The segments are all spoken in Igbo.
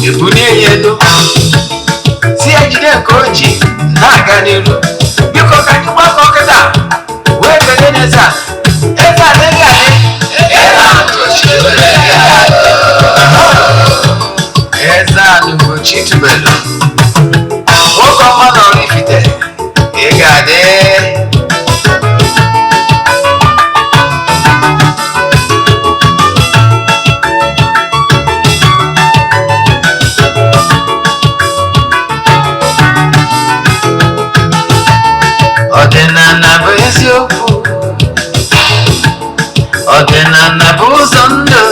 Ebunie ya elu, si ya jide nke o ji na-aga n'iru. Biko, ka anyị gbakọ kịta wee kelee n'eze a. Eze adịghị adị. Eze a Ugochi tubelu, nwoke ọma na Oraifite, ị ga-adị. Ọdịnala bụ eziokwu, ọdịnala bụ ụzọ ndụ.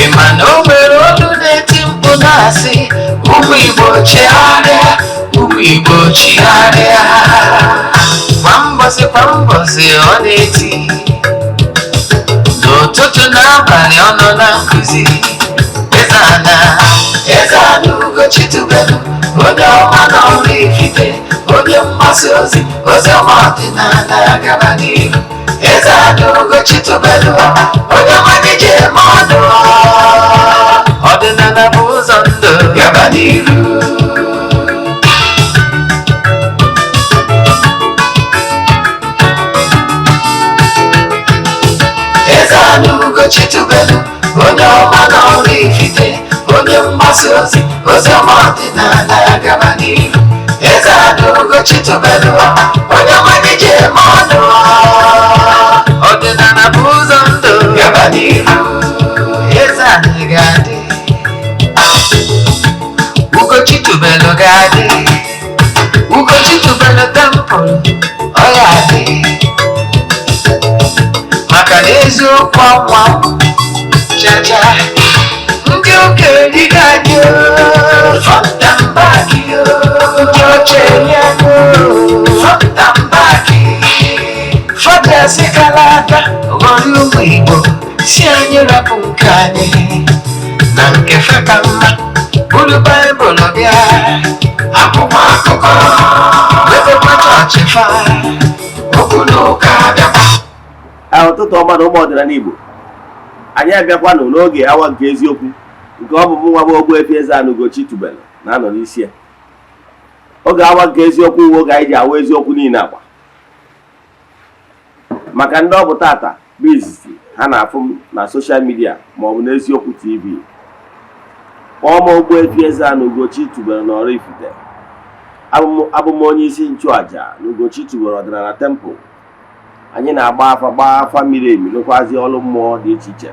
Ị ma na o nwere olu na-eti mkpu na-asị, "Ụmụ Igbo, chigharịa, ụmụ Igbo, chigharịa." Kwa mbọsị kwa mbọsị ọ na-eti, n'ụtụtụ n'abalị ọ nọ na nkụzi. Eze ana, Eze ana Ugochi tubelu, onye ọma na Oraifite, onye mgbasa ozi ozi ọma ọdịnala gaba n'ihu. Eze ana Ugochi tubelu, onye ọma gị ji eme ọnụ. Ọdịnala bụ ụzọ ndụ, gaba n'ihu. Eze ana Ugochi tubelu, onye ọma na Oraifite, onye mgbasa ozi ozi ọma ọdịnala gaba n'ihu. Eze ana Ugochi tubelu, onye ọma gị ji eme ọnụ. Ọdịnala bụ ụzọ ndụ, gaba n'ihu. Eze ana ga-adị, Ugochi tubelu ga-adị, Ugochi tubelu temple ọ ga-adị, maka na eziokwu ọnwa chacha ndị ụka erigo anyị front and back, ndị ọcha eri anyị front and back. Fọdụ kala aka ghọrọ ụmụ Igbo, si anyị rapụ nke anyị na nke fe ka mma. Buru Baịbụl bịa, akwụkwọ akụkọ mepekwa chọọchị fa, okwu na ụka bịakwa. Ụtụtụ ọma na ụmụ ọdịnala Igbo. Anyị abịakwanụ n'oge awa nke eziokwu, nke ọ bụ mụ nwa bụ Ogbuefi Eze-Ana Ugochi tubelu na-anọ n'isi ya. Oge awa nke eziokwu uwe, oge anyị ji awa eziokwu niile agba. Maka ndị ọ bụ tata bụ izizi ha na-afụ m na social media maọbụ n'Eziokwu TV, kpọọ m Ogbuefi Eze-Ana Ugochi tubelu na Oraifite. Abụ m onye isi nchụaja na Ugochi tubelu ọdịnala temple. Anyị na-agba afa, gbaa afa miri emi, rụkwazi ọrụ mmụọ dị iche iche.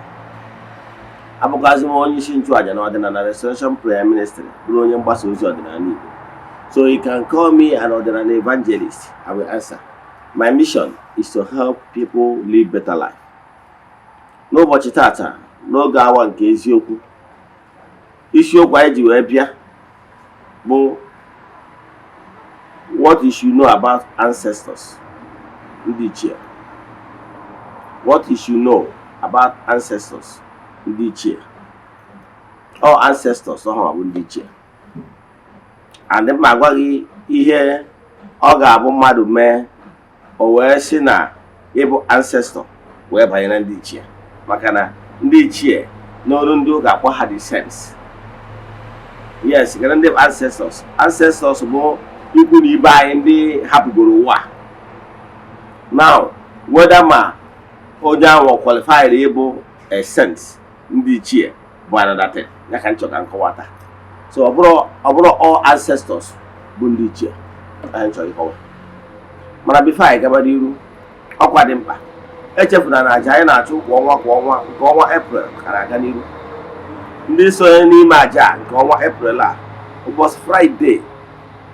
Abụkwazị m onye isi nchụaja na ọdịnala Restoration Prayer Ministry, bụrụ onye mgbasa ozi ọdịnala Igbo. So you can call me an ọdịnala evangelist, I will answer. My mission is to help people live better life. N'ụbọchị tata, n'oge awa nke eziokwu, isiokwu anyị ji wee bịa bụ "What you should know about ancestors", ndị ichie. What you should know about ancestors, ndị ichie. All ancestors ọhụrụ bụ ndị ichie, and ma agwa gị ihe ọ ga-abụ mmadụ mee, o wee sị na ịbụ ancestor wee banye na ndị ichie, maka na ndị ichie n'olu ndị ụka akpọ ha the saints. Yes, kedu ndị bụ ancestors? Ancestors bụ ikwu na ibe anyị ndị hapụgoro ụwa. Now, whether ma onye ahụ qualified ịbụ a saint, ndị ichie, bụ another thing. Ya ka m chọrọ ka m kọwata. So ọ bụrụ all ancestors bụ ndị ichie anyị chọrọ ịkọwa. Mana before anyị gaba n'iru, ọkwa dị mkpa: echefuna na aja anyị na-achụ kwa ọnwa kwa ọnwa, nke ọnwa April ka na-aga n'iru. Ndị sonye n'ime aja a nke ọnwa April a, ụbọchị Friday,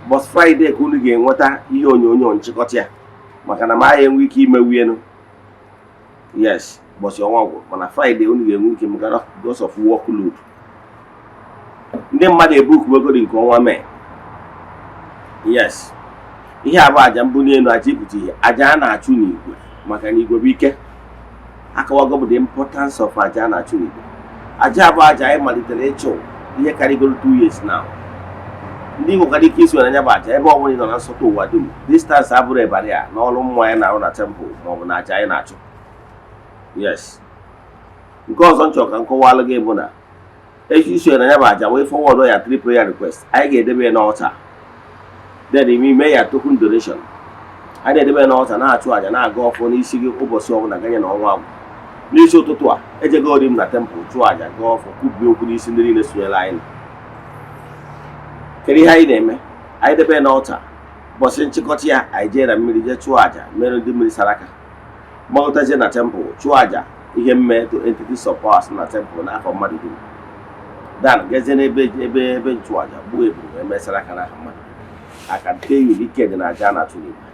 ụbọchị Friday ka unu ga-enweta ihe onyonyo nchịkọta ya, maka na m agha enwe ike imewienu. Yes, ụbọchị ọnwa gwụrụ, mana Friday unu ga-enwe ike, maka na because of workload, ndị mmadụ ebukuwegodi nke ọnwa Mee. Yes, ihe a bụ aja mbuli elu, aja ịpụta ihe, aja a na-achụ n'igwe, maka na igwe bụ ike. Akọwago bụ the importance of aja a na-achụ n'igwe. Aja bụ aja anyị malitere ịchụ ihe karịgoro 2 years now. Ndị nwekwara ike iso na ya bụ aja ebe ọ bụla ị nọ na nsọtụ ụwa dum. Distance abụrụ ịbarị a n'ọrụ mmụọ anyị na-arụ na temple maọbụ na aja anyị na-achụ. Yes, nke ọzọ m chọrọ ka m kọwalụ gị bụ na Echi isonye na ya bụ aja wee forward ya three prayer request, anyị ga-edebe ya n'altar, then ime ya token donation. Anyị na-edebe ya n'altar, na-achụ aja, na-aga ọfọ n'isi gị ụbọchị ọbụla ganye na ọnwa agwụ. N'isi ụtụtụ a, ejegori m na temple, chụọ aja, gaa ọfọ, kwubie okwu n'isi ndị niile sonyere anyị. Kedu ihe anyị na-eme? Anyị debe ya n'altar, ụbọchị nchịkọta ya, anyị jee na mmiri, jee chụọ aja, mere ndị mmiri saraka, gbagọtazie na temple, chụọ aja ihe mme to entities of powers na temple n'afọ mmadụ dum, dan gazie n'ebe ebe nchụaja, gbuo eburu wee mesara aka n'aha mmadụ dum. I can tell you, ike dị na aja a na-achụ n'igwe.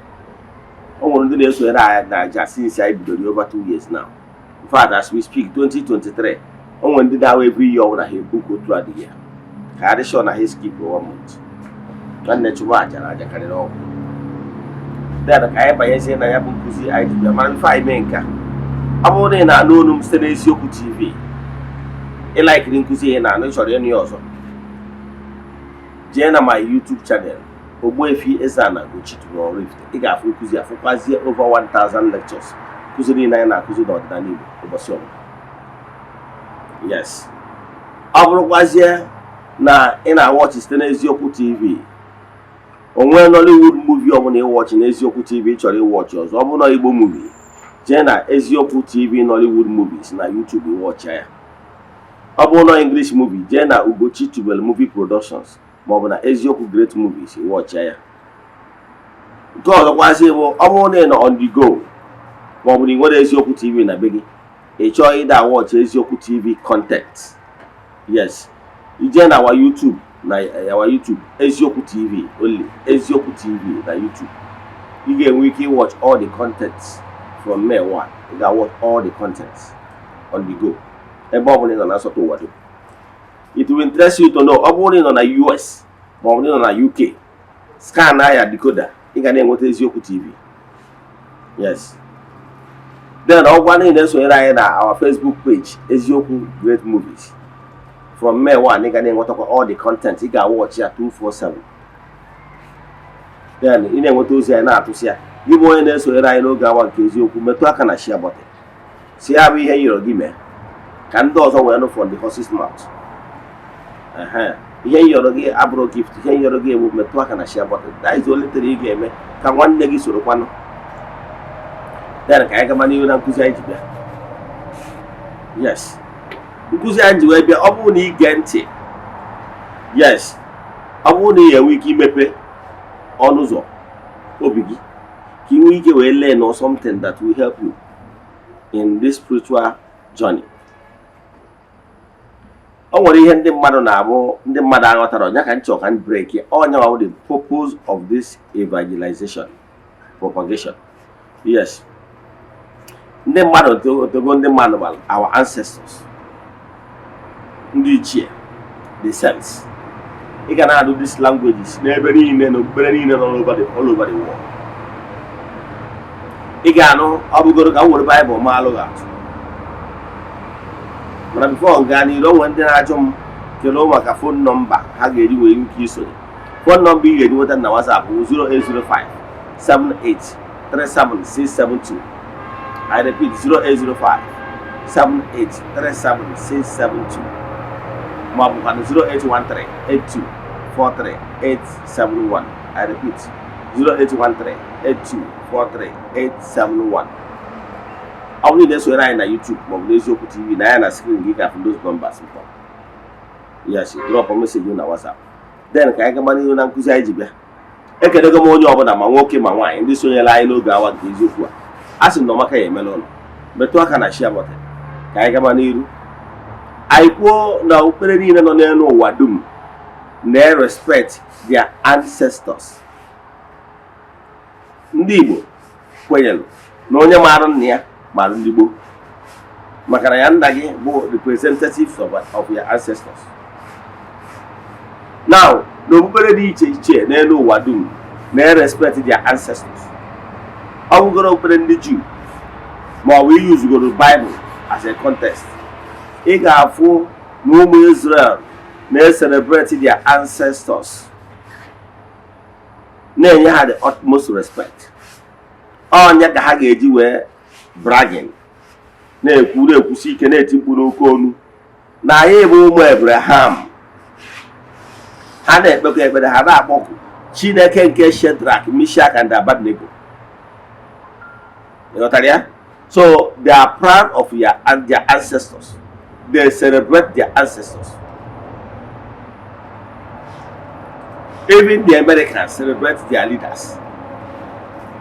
O nwere ndị na-esonyere anyị na aja since anyị bidoro, over 2 years now. In fact, as we speak, 2023, o nwere ndị na-awa every year ọbụla ha ebuku otu adịghị ya ka adị sure na ha skip one month. Nwanne, chụba aja na aja karịrị ọgwụ. Then ka anyị banyezie na ya bụ nkụzi anyị ji bịa. Mara ife anyị mee nke a, ọ bụrụ na ị na-anụ olu m site n'Eziokwu TV, ị likeiri nkụzi ị na-anụ, ị chọrọ ịnụ ya ọzọ, jee na my YouTube channel, Ogbuefi Eze-Ana Ugochi tubelu Oraifite. Ị ga-afụ nkụzi a, fụkwazie over 1000 lectures, nkụzi niile anyị na-akụzi n'ọdịnala Igbo ụbọchị ọbụla. Yes, ọ bụrụkwazie na ị na-awatchị site n'Eziokwu TV, onwe Nollywood movie ọbụla ịwatchị n'Eziokwu TV, ị chọrọ ịwatchị ọzọ, ọ bụrụ na Igbo movie, jee na Eziokwu TV Nollywood movies na YouTube, ịwatchị ya. Ọ bụrụ na English movie, jee na Ugochi Tubelu Movie Productions maọbụ na Eziokwu Great Movies, ịwatchị ya. Nke ọzọkwazi bụ, ọ bụrụ na ị nọ on the go maọbụ na ị nwere Eziokwu TV na be gị, ị chọọ ịda watch Eziokwu TV content, yes, ije na our YouTube, na our YouTube, Eziokwu TV only, Eziokwu TV na YouTube, ị ga-enwe ike watch all the contents from May 1. Ị ga-watch all the contents on the go ebe ọ bụla ị nọ na nsọtụ ụwa dum. It will interest you to know, ọ bụrụ na ị nọ na US ma ọ bụ na ị nọ na UK, scan ya decoder, ị ga na-enweta Eziokwu TV. Yes, then ọ gwa na ị na-esonyere anyị na our Facebook page, Eziokwu Great Movies, from May 1, ị ga na-enwetakwa all the content. Ị ga-watch ya 247. Then ị na-enweta ozi anyị na-atụsị ya. Gị bụ onye na-esonyere anyị n'oge awa nke eziokwu, metụ aka na share button, si ya bụ ihe nyọrọ gị mee ka ndị ọzọ wee nụ from the horse's mouth. Ehe, ihe nyọrọ gị abụrụ gift, ihe nyọrọ gị ewu, metụ aka na share button. That is the only thing ị ga-eme ka nwanne gị soro kwanụ. Then ka anyị gaba n'ihu na nkụzi anyị ji bịa. Yes, nkụzi anyị ji wee bịa, ọ bụrụ na ị gee ntị, yes, ọ bụrụ na ị ga-enwe ike imepe ọnụ ụzọ obi gị ka ị nwee ike wee learn or something that will help you in this spiritual journey. O nwere ihe ndị mmadụ na-abụ ndị mmadụ aghọtara ọnya ka m chọrọ ka m break ọnya bụ the purpose of this evangelization propagation. Yes, ndị mmadụ otego, ndị mmadụ gbara our ancestors, ndị ichie, the saints. Ị ga na-adụ these languages n'ebe niile na okpukpere niile nọ all over the world. Ị ga-anụ, ọ bụgoro ka m were Baịbụl ma alụghị atụ. Mana before m gaa n'iru, o nwere ndị na-ajụ m kedu maka phone number ha ga-eji wee ike isonye. Phone number ị ga-eji nweta na WhatsApp bụ 0805 78 37672. I repeat, 0805 78 37672, ma ọ bụkwa 0813 82 43 871. I repeat, 0813 82 43 871. Ọ bụrụ na ị na-esonyere anyị na YouTube maọbụ n'Eziokwu TV, na ya na screen gị ga-afụ those numbers mkpọ. Yes, drop message na WhatsApp. Then ka anyị gaba n'ihu na nkụzi anyị ji bịa. Ekelego m onye ọbụla, ma nwoke ma nwaanyị, ndị sonyere anyị n'oge awa nke eziokwu a. A sị m na ọmaka ya emela ụlọ. Metụ aka na share button ka anyị gaba n'iru. Anyị kwuo na okpukpere niile nọ n'elu ụwa dum na-respect their ancestors. Ndị Igbo kwenyere na onye maara nna ya maara ndị gboo, maka na ya nna gị bụ representatives of your ancestors. Now, n'okpukpere dị iche iche n'elu ụwa dum na-respect their ancestors. Ọ bụgoro okpukpere ndị Juu ma ọ bụ iyuzugoro Bible as a context, ị ga-afụ na ụmụ Israel na-celebrate their ancestors, na-enye ha the utmost respect. Ọnya ka ha ga-eji wee bragging, na-ekwu, na-ekwusi ike, na-eti mkpu n'oke onu. Na anyị bụ ụmụ Abraham. Ha na-ekpekọ ekpere, ha na-akpọku Chineke nke Shadrach, Meshach and Abednego. Ịghọtara ya? So they are proud of their ancestors. They celebrate their ancestors. Even the Americans celebrate their leaders,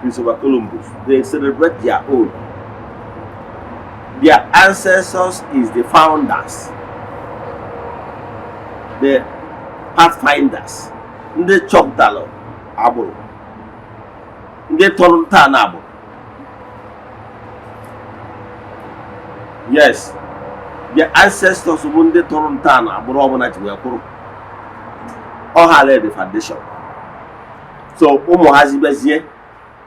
Christopher Columbus. They celebrate their own. Their ancestors is the founders, the pathfinders, ndị chọpụtalụ agbụrụ, ndị tọrọ ntọala agbụrụ. Yes, the ancestors bụ ndị tọrọ ntọala agbụrụ ọbụla ji wee kwụrụ. Ọ ha lay the foundation. So ụmụ ha zibezie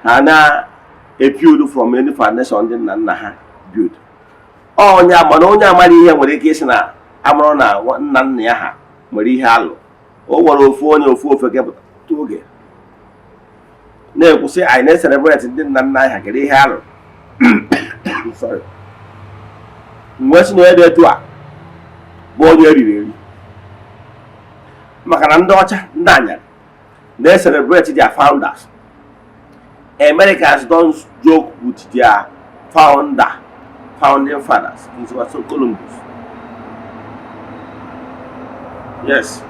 ha na-ebuild from any foundation ndị nna nna ha build. Onye mana onye amara ihe nwere ike ịsị na amụrụ na nna nna ya ha nwere ihe alụ. O nwere ofu onye, ofu ofe kepụta oge na-ekwusị, anyị na-ecelebrate ndị nna nna anyị ha, kedu ihe alụ? Sorry, mgbe si na onye dị etu a bụ onye eriri eri, maka na ndị ọcha, ndị anyarị na-celebrate their founders. Americans don't joke with their founding fathers, Christopher Columbus. Yes,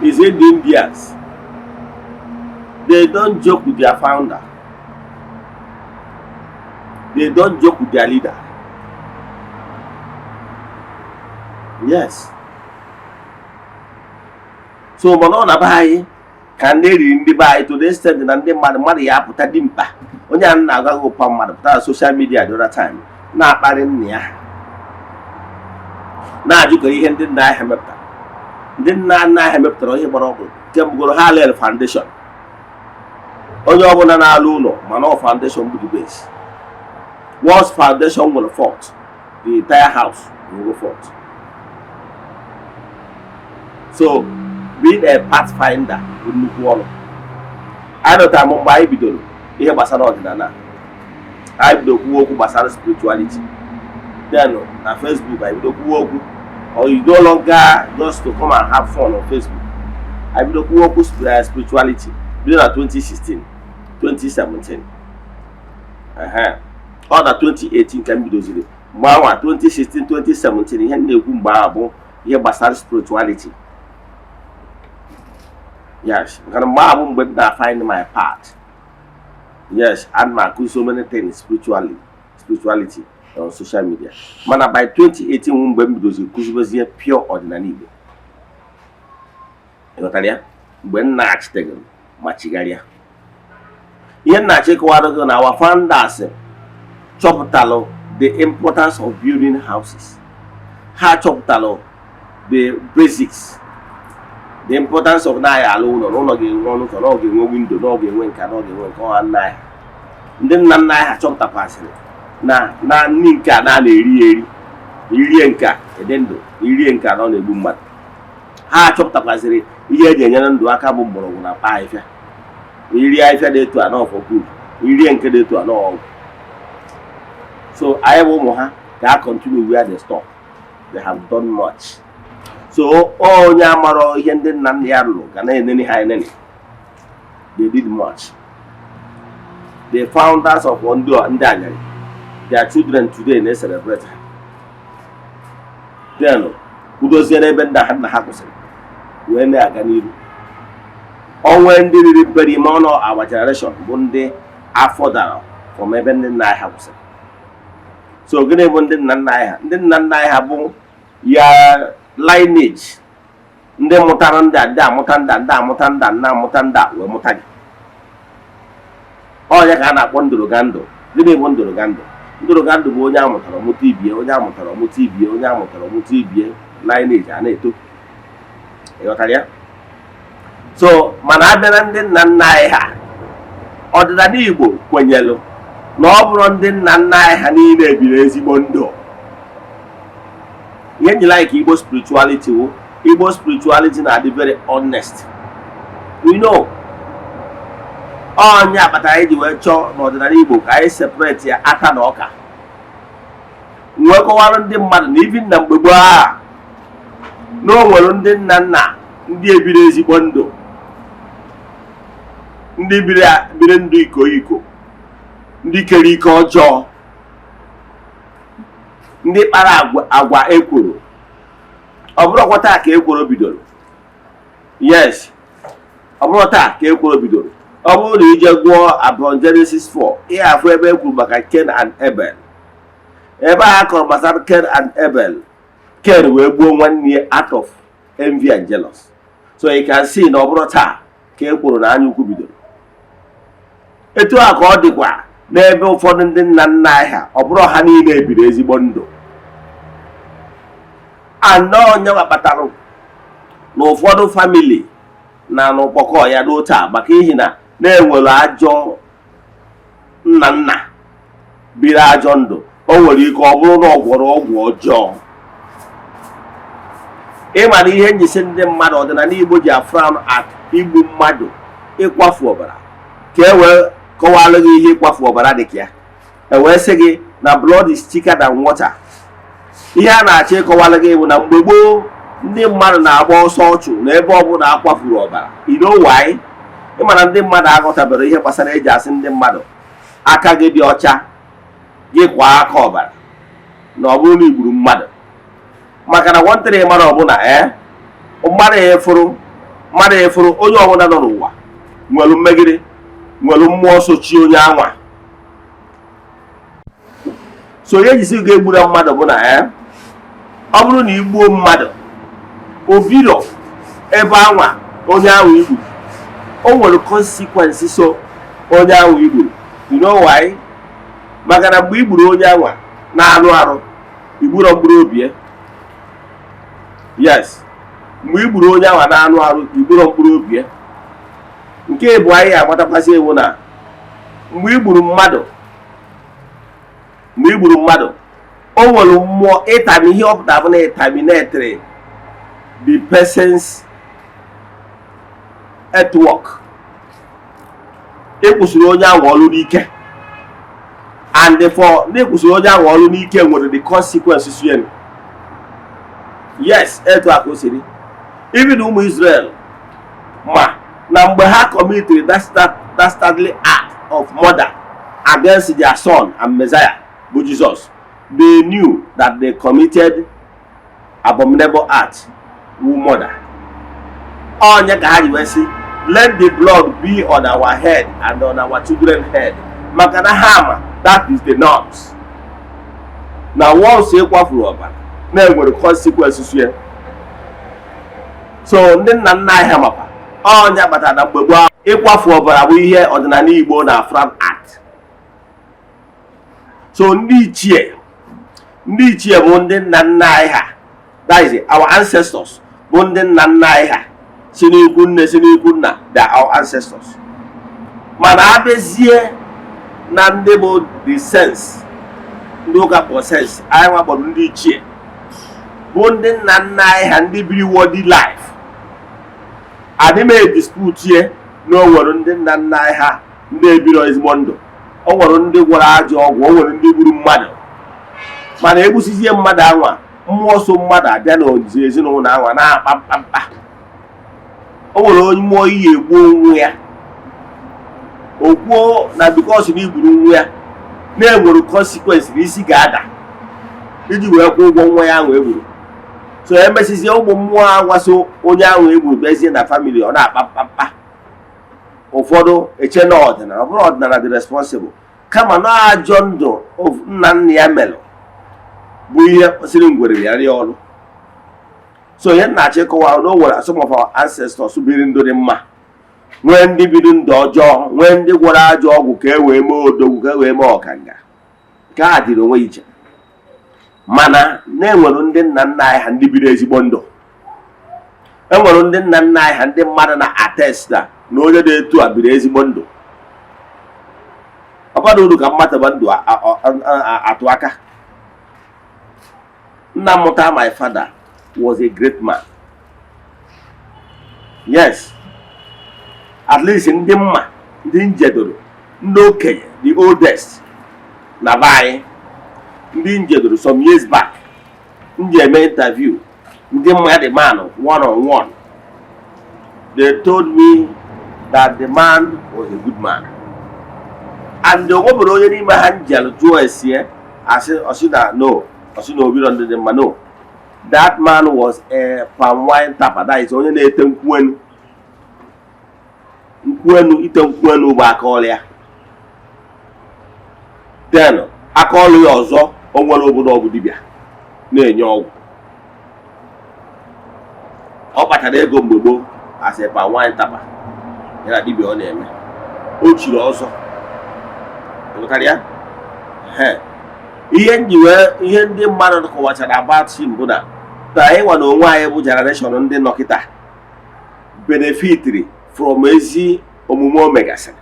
is it the Indians? They don't joke with their founder. They don't joke with their leader. Yes. So mana ọ na be anyị ka ndị eriri ndị be anyị to the extent na ndị mmadụ mmadụ ya apụta dị mkpa. Onye a na-agwa gị, ụpa mmadụ pụta na social media the other time na-akparị nna ya, na-ajụkọrọ ihe ndị nna ahịa mepụtara. Ndị nna nna ahịa mepụtara ihe gbara ọgwụ nke mbụgoro ha lere foundation. Onye ọbụla na-alụ ụlọ, mana ọ foundation bụ the base. Once foundation nwere fault, the entire house will go fault. So being a pathfinder bụ nnukwu ọrụ. Anụtara m mgbe anyị bidoro ihe gbasara ọdịnala, anyị bido kwuwe okwu gbasara spirituality. Then na Facebook anyị bido kwuwe okwu, or you no longer just to come and have fun on Facebook. Anyị bido kwuwe okwu spirituality bido na 2016, 2017. Ọ na 2018 ka m bidoziri. Mgbe anwa 2016, 2017, ihe m na-ekwu mgbe ahụ bụ ihe gbasara spirituality. Yes, maka na mgbe ahụ bụ mgbe m na-find my path. Yes, ana m akụ so many things spiritually, spirituality on social media. Mana by 2018 mgbe m bidoziri kụzibezie pure ọdịnala Igbo. Ịghọtara ya? Mgbe m na-achiteghị ma chigharịa, ihe m na-achọ ịkọwara gị na our founders chọpụtalụ the importance of building houses. Ha chọpụtalụ the basics, the importance of na anyị alụ ụlọ, na ụlọ ga-enwe ọnụ ụzọ, na ọ ga-enwe window, na ọ ga-enwe nka, na ọ ga-enwe nke ọha. Nna anyị, ndị nna nna anyị ha chọpụtakwasịrị na nri nke a na na-eri ya eri, irie nke a ịdị ndụ, irie nke a na ọ na-egbu mmadụ. Ha chọpụtakwasịrị ihe eji enyere ndụ aka bụ mgbọrọgwụ na mkpa ahịhịa. Irie ahịhịa dị etu a na ọfọ good, irie nke dị etu a na ọgwụ. So anyị bụ ụmụ ha ga continue where they stop. They have done much. So onye amarọ ihe ndị nna nna ya rụrụ ga na-enene ha enene. They did much. The founders of ndị anyarị, their children today na-celebrate ha, then kwudozie n'ebe nna ha nna ha kwụsịrị wee na-aga n'iru. Onwe ndị riri mperi ime ọnụ, our generation bụ ndị afọ dara from ebe ndị nna anyị ha kwụsịrị. So gịnị bụ ndị nna nna anyị ha? Ndị nna nna anyị ha bụ ya lineage, ndị mụtara ndị a, ndị amụta ndị a, ndị amụta ndị a, ndị amụta ndị a wee mụta gị. Ọ ya ka a na-akpọ ndụrụgandụ. Gịnị bụ ndụrụgandụ? Ndụrụgandụ bụ onye amụtara ọmụta ibie, onye amụtara ọmụta ibie, onye amụtara ọmụta ibie, lineage a na-eto. Ịghọtara ya? So mana abịa na ndị nna nna anyị ha, ọdịnala Igbo kwenyelụ na ọ bụrụ ndị nna nna anyị ha niile biri ezigbo ndụ. Ihe nji like Igbo spirituality wụ Igbo spirituality na-adị very honest. We know onye akpatara anyị ji wee chọọ n'ọdịnala Igbo ka anyị separate ya ata na ọka, wee kọwara ndị mmadụ na even na mgbe gboo a Na o nwere ndị nna nna ndị ebiri ezigbo ndụ, ndị biri ndụ iko iko, ndị kere ike ọjọọ, ndị kpara agwa ekworo. Ọ bụrụkwa taa ka ekworo bidoro. Yes, ọ bụrụ taa ka ekworo bidoro. Ọ bụrụ na ije gụọ about Genesis 4, ihe afụ ebe e kwuru maka Cain and Abel. Ebe a kọrọ gbasara Cain and Abel, Cain wee gbuo nwanne ya out of envy and jealous. So you can see na ọ bụrụ taa ka ekworo na anya ukwu bidoro. Etu a ka ọ dịkwa n'ebe ụfọdụ ndị nna nna anyị ha. Ọ bụrụ ha niile ebiri ezigbo ndụ anọ onye kpatara na ụfọdụ family na n'ụkpọkọ ya ruo taa, maka ihi na na-enwere ajọ nna nna biri ajọ ndụ. O nwere ike ọ bụrụ na ọ gwọrọ ọgwụ ọjọọ. Ịma na ihe njisi ndị mmadụ, ọdịnala Igbo ji afrown at igbu mmadụ, ịkwafu ọbara. Ka e wee kọwalụ gị ihe ịkwafu ọbara dị ka ya, e wee sị gị na blood is thicker than water. Ihe a na-achọ ịkọwalụ gị bụ na mgbe gboo, ndị mmadụ na-agba ọsọ ọchụ na ebe ọbụla akwafuru ọbara. You know why? Ịma na ndị mmadụ aghọtabere ihe gbasara eji asị ndị mmadụ, aka gị dị ọcha, gị kwa aka ọbara, na ọ bụrụ na i gburu mmadụ. Maka na nwantịrị mmadụ ọbụla, ee, mmadụ efuru, mmadụ efuru, onye ọbụla nọ n'ụwa nwere mmegide, nwere mmụọ sochi onye anwa. So onye jisi ga-egbura mmadụ bụ na, ee, ọ bụrụ na igbuo mmadụ, obiro ebe anwa onye ahụ igburu, o nwere consequence so onye ahụ igburu. You know why? Maka na mgbe i gburu onye anwa na-anụ arụ, igburo mkpụrụ obi ya. Yes, mgbe i gburu onye anwa na-anụ arụ, igburo mkpụrụ obi ya. Nke bụ anyị agbatakwasị ewu na mgbe i gburu mmadụ, mgbe i gburu mmadụ, o nwere mmụọ ịtami. Ihe ọ pụtara bụ na ịterminateri the person's network. Ịkwụsịrị onye ahụ ọrụ n'ike, and for na ịkwụsịrị onye ahụ ọrụ n'ike nwere the consequences yen. Yes, etu a ka o siri. Even ụmụ Israel ma na mgbe ha committed that dastardly act of murder against their son and Messiah bụ Jesus, they knew that they committed abominable act wu murder. Onye ka ha ji wee sị, "Let the blood be on our head and on our children head"? Maka na ha ma that is the norms, na once ịkwafuru ọbara, na-enwere consequences ya. So ndị nna nna anyị ha makwa ọnya kpatara na mgbe gboo, ịkwafu ọbara bụ ihe ọdịnala Igbo na frown at. So ndị ichie, ndị ichie bụ ndị nna nna anyị ha, that is our ancestors, bụ ndị nna nna anyị ha si n'ikwu nne, si n'ikwu nna. They are our ancestors. Mana abịazie na ndị bụ the saints, ndị ụka kpọrọ saints, anyị nwa kpọrọ ndị ichie, bụ ndị nna nna anyị ha, ndị biri worthy life. Adị m edispute ye na o nwere ndị nna nna anyị ha ndị ebiro ezigbo ndụ, o nwere ndị gwọrọ ajọ ọgwụ, o nwere ndị gburu mmadụ. Mana egbusizie mmadụ anwa, mmụọ so mmadụ abịa n'ozi ezinụlọ anwa na-akpa mkpamkpa. O nwere onye mmụọ iyi egbu onwe ya, o kwuo na because na igburu nwa ya, na-enwere consequence, na isi ga-ada iji wee kwụọ ụgwọ nwa ya ahụ egburu. So emesizie, ụmụ mmụọ anwaso onye ahụ egburu bịazie na family, ọ na-akpa mkpamkpa. Ụfọdụ eche na ọdịnala, ọ bụrụ ọdịnala dị responsible, kama na ajọ ndụ nna nna ya melụ bụ ihe kwesịrị ngwere ya rịa ọrụ. So ihe nna-achọ ịkọwa na o nwere some of our ancestors biri ndụ dị mma, nwee ndị biri ndụ ọjọọ, nwee ndị gwọrọ ajọ ọgwụ ka e wee mee odogwu, ka e wee mee ọkanga. Nke a dịrị onwe iche. Mana na-enwere ndị nna nna anyị ha ndị biri ezigbo ndụ, enwere ndị nna nna anyị ha ndị mmadụ na attest na na onye dị etu a biri ezigbo ndụ. Ọ bara uru ka mmadụ bụ ndụ atụ aka. Nna mụta my father was a great man. Yes, at least ndị mma, ndị njedoro, ndị okenye, the oldest na be anyị, ndị njedoro some years back m ji eme interview. Ndị mmadụ, the man one on one, they told me that the man was a good man, and o nwebere onye n'ime ha njel jụọ esie asị ọsị na no, ọsị na obiro ndị dị mma. No, that man was a palm wine tapper, that is, onye na-ete nkwụ enu, nkwụ enu, ite nkwụ enu bụ aka ọrụ ya. Then aka ọrụ ya ọzọ o nwere obodo ọ bụ dibịa na-enye ọgwụ. Ọ kpatara ego mgbe gboo as a palm wine tapper ya na dibịa ọ na-eme. O chiri ọzọ, ịghọtara ya? Ehe. Ihe nji wee ihe ndị mmadụ kọwachara about him bụ na na anyị nwa na onwe anyị bụ generation ndị nọ kịta benefitiri from ezi omume o megasịrị.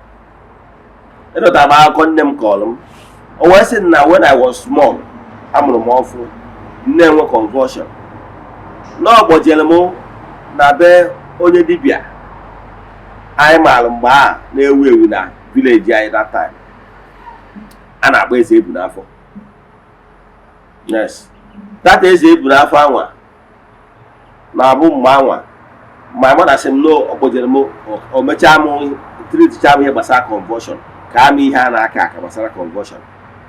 Ịdọtara m akụkọ nne m kọrọ m. O wee sị na when I was small, amụrụ m ọfụ, nne enwe convulsion, na ọ gbọjere m na be onye dibịa anyị maara mgbe a na-ewu ewu na village anyị that time, a na-akpọ Eze Ebu n'Afọ. Yes, that Eze Ebu n'Afọ anwa na-abụ mgbe anwa my mother sị m no, ọ kpọjere m, o mechaa m treatcha m ihe gbasara convulsion, ka ama ihe a na-aka aka gbasara convulsion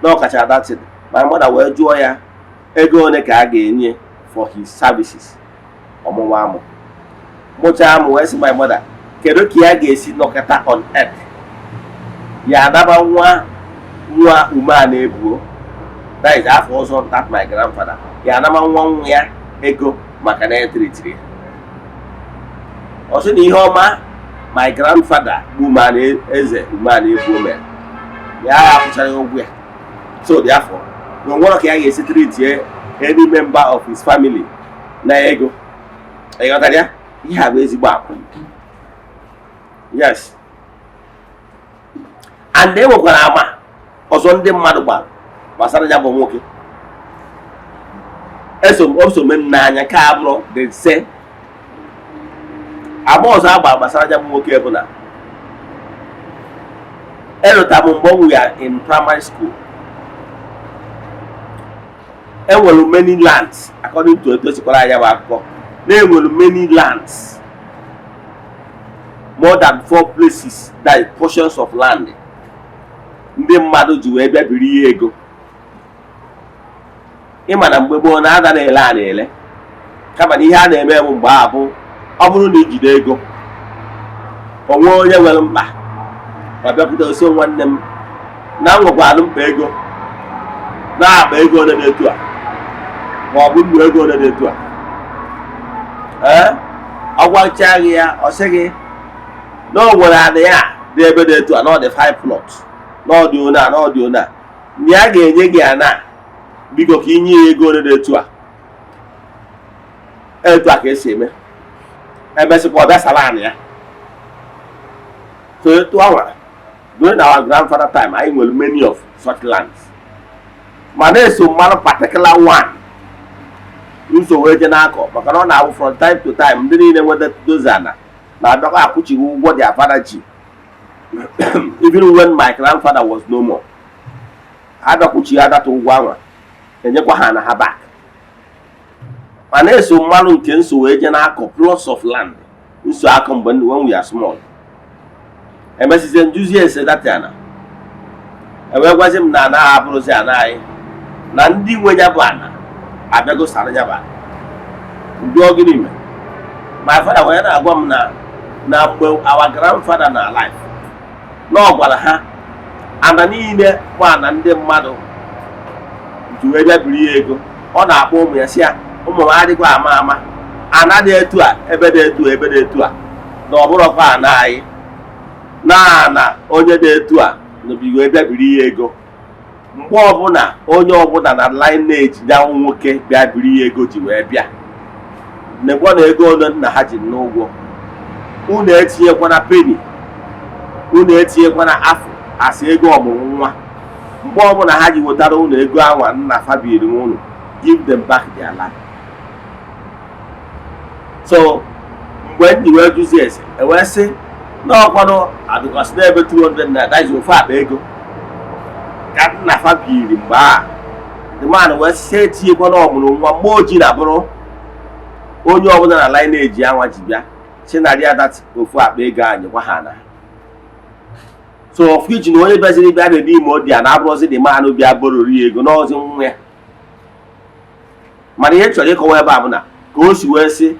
na ọkacha datin. My mother wee jụọ ya ego ole ka a ga-enye for his services. Ọmụma amụ mụchaa m wee sị my mother, kedu ka ya ga-esi nọkọta on earth ya anaba nwa nwa ume a na-ebuo, that is, afọ ọzọ, that my grandfather, ya anaba nwa nwa ya ego maka na ya treatiri ya? Ọ sị na ihe ọma my grandfather bụ ume a na eze ume a na-ebuo mere ya, ya akwụchara ya ụgwọ ya. So therefore, na onwere ka ya ga-esi treatie any member of his family na ego. Ịghọtara ya? Ihe a bụ ezigbo akwa. Yes, and e nwekwara ama ọzọ ndị mmadụ gbara gbasara ya bụ nwoke. Eso m o so m n'anya ka abụrụ the same agba ọzọ agba gbasara ya bụ nwoke bụ na elota m mgbe we are in primary school, enwere many lands. According to etu esikwara anya bụ akụkọ, na-enwere many lands, more than four places, that is, portions of land ndị mmadụ ji wee bịa biri ya ego. Ịma na mgbe gboo na ada na-ele a na-ele, kama na ihe a na-eme bụ mgbe a bụ ọ bụrụ na ijide ego, onwe onye nwere mkpa ma bịakwute oso, "Nwanne m, na m nwekwara mkpa ego, na-akpa ego ole na-etu a, ma ọ bụ nnu ego ole na-etu a." Ee, ọ gwacha gị ya, ọ sị gị na o nwere anị ya dị ebe dị etu a, na ọ dị 5 plot, na ọ dị one a, na ọ dị one a, na ya ga-enye gị ana, biko ka inye ya ego ole dị etu a. Etu a ka esi eme. Emesịkwa ọ bịa sara anị ya. So etu anwa, during our grandfather time, anyị nwere many of such lands, ma na-eso mmanụ particular one nso wee je na-akọ, maka na ọ na-abụ from time to time ndị niile nweta dozi ana na-abịakwa akwụchighị ụgwọ their father ji. Even when my grandfather was no more, ha bịakwuchi ya data ụgwọ anwa, enyekwa ha na ha back. Ma na-eso mmanụ nke nso wee je na-akọ plots of land nso akọ mgbe when we are small. Emesizie njuzi ese data ana, ewee gwazi m na ana abụrụzi ana anyị, na ndị nwe ya bụ ana abịago sara ya bụ ana. Ndị ọ gịnị mere? My father wee na-agwa m na mgbe our grandfather na alive, na ọ gwara ha ana niile bụ ana ndị mmadụ ji wee bịa biri ya ego. Ọ na-akpọ ụmụ ya, si ya, "Ụmụ m, adịkwa ama ama ana dị etu a, ebe dị etu a, ebe dị etu a, na ọ bụrụkwa ana anyị, na ana onye dị etu a nọbigo bịa biri ya ego. Mgbe ọbụla onye ọbụla na lineage ya nwoke bịa biri ya ego ji wee bịa nekwa na ego ole nna ha ji n'ụgwọ, unu etinyekwana penny, unu etinyekwana afọ asị ego ọmụrụ nwa. Mgbe ọbụla ha ji wetara unu ego anwa nna fa biri unu, give them back their land." So mgbe ndị wee jụzi ese, ewee sị na ọkwanụ adịkwasị n'ebe 200 na that is ofu akpa ego ka nna fa biri mgbe a. The man wee sị etinyekwana ọmụrụ nwa mgbe oji na bụrụ Onye ọbụla na lineage anwa ji bịa chinarị ya that ofu akpa ego a nyekwa ha na. So of which na onye bịaziri bịa redeem odi a na-abụrụzi the man bịa borrow ya ego n'ọzi nwa ya. Mana ihe chọrọ ịkọwa ebe a bụ na ka o si wee sị,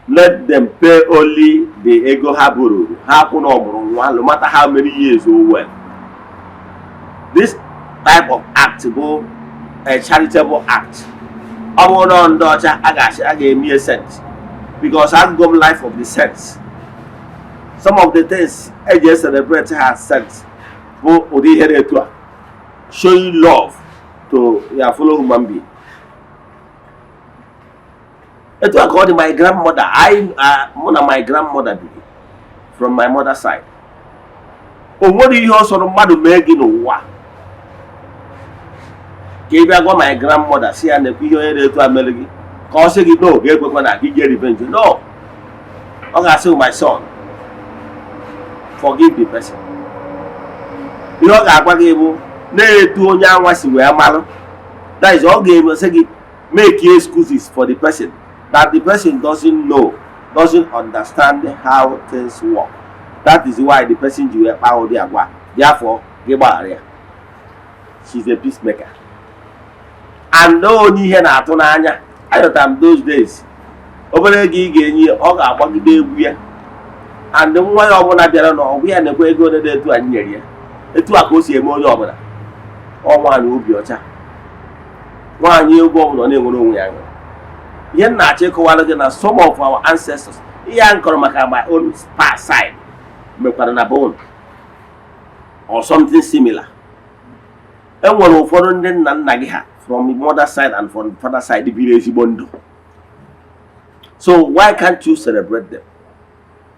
"Let them pay only the ego ha borrowed," ha kwụ na ọmụrụ nwa, no matter how many years o well. This type of act bụ a charitable act. Ọ bụrụ na ndị ọcha, a ga-asị a ga-eme saint, because agụgo m Life of the Saints. Some of the things eji celebrate ha saints bụ ụdị ihe dị etu a, showing love to your fellow human being. Etu a ka ọ dị. My grandmother, I mụ na my grandmother biri from my mother side. O nwere ihe ọ sọrọ mmadụ mee gị n'ụwa, ka ị bịa gwa my grandmother, si ya nekwa ihe onye na-etu a mere gị, ka ọ sị gị no, ga-ekwekwa na gị get revenge. No, ọ ga-asị, "My son, forgive the person." Ihe ọ ga-agwa gị bụ na-etu onye anwa si wee malụ. That is, ọ ga-emesị gị make excuses for the person, that the person doesn't know, doesn't understand how things work. That is why the person ji wee kpaa ụdị agwa. Therefore, gị gbaghara ya. She's a peacemaker and onye ihe na-atụ n'anya. Ayọtara m those days, obere ego ị ga-enye ya, ọ ga-agbagide egwu ya. And nwa ya ọbụla bịara na ọgwụ ya, na-ekwe ego ole dị etu anyị nyere ya. Etu a ka o si eme onye ọbụla. Ọ nwaanyị obi ọcha, nwaanyị egwu ọbụla ọ na-enwere onwe ya nwere. Ihe m na-achọ ịkọwara gị na some of our ancestors, ihe a nkọrọ maka my own past side mekwara na bone or something similar. E nwere ụfọdụ ndị nna nna gị ha from the mother side and from the father side biri ezigbo ndụ. So why can't you celebrate them?